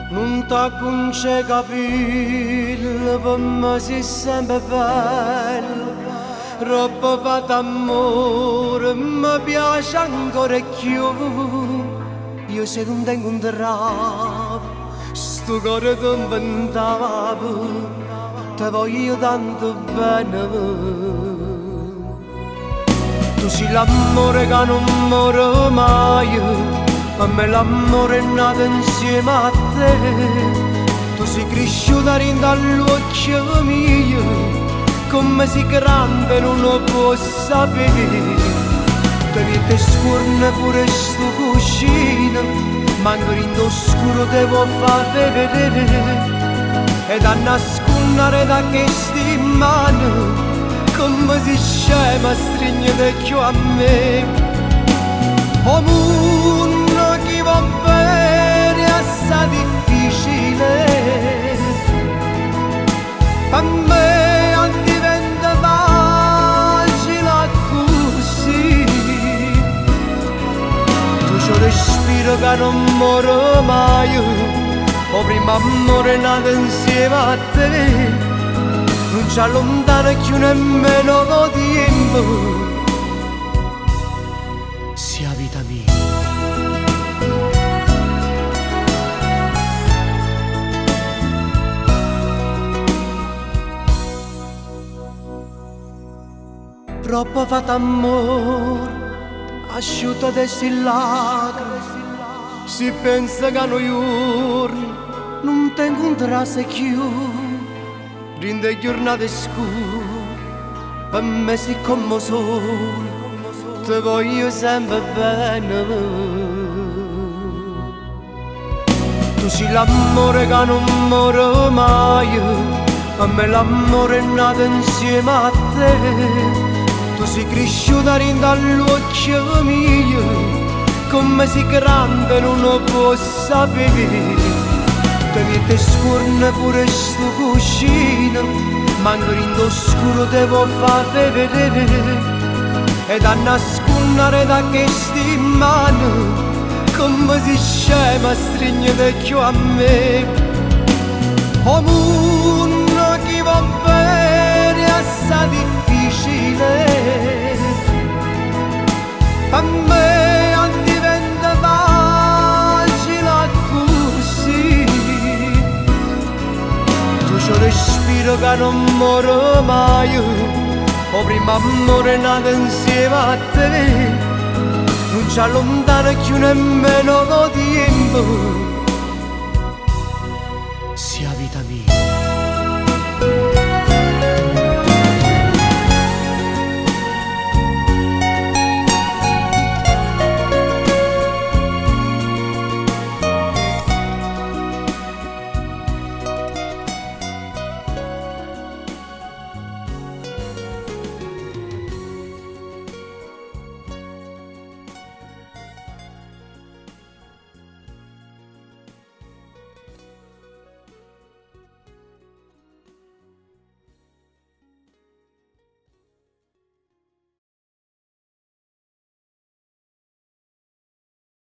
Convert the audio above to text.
Nun t'acconce capill, per me sei sempre bello. Troppo fatta amore, mi piace ancora più. Io se non ti incontravo, sto cuore ti inventavo, te voglio tanto bene. Tu sei l'amore che non muore mai, per me l'amore è nato insieme a te. Tu sei cresciuta dentro mio, come sei grande non lo puoi sapere. Te vite scorna pure sto cuscino, ma ancora in scuro devo far vedere. Ed a nascondere da queste mani, come si scema stringere più a me. O mondo chi va bene assai difficile, per me diventa facile così. Tu c'ho respiro che non muore mai, o prima amore nato insieme a te. Non ci allontana più nemmeno tempo, sia vita mia. Troppo fatta amore, asciutta desti lacrime, si pensa che noi giorni non ti incontrasse più. Rinde giornate scure, per me sei come sole, te voglio sempre bene. Tu sei l'amore che non muore mai, per me l'amore è nato insieme a te. Tu sei cresciuta dentro mio, come sei grande non lo puoi sapere. Te vite scorna pure sto cuscino, ma ancora in scuro devo far vedere. Ed a nascondere da queste mani, come si scema stringere più a me. O mondo chi va bene assai difficile, per me diventa facile così. Tu c'ho respiro che non muore mai, o prima amore nato insieme a te. Non ci allontana più nemmeno tempo, sia vita mia.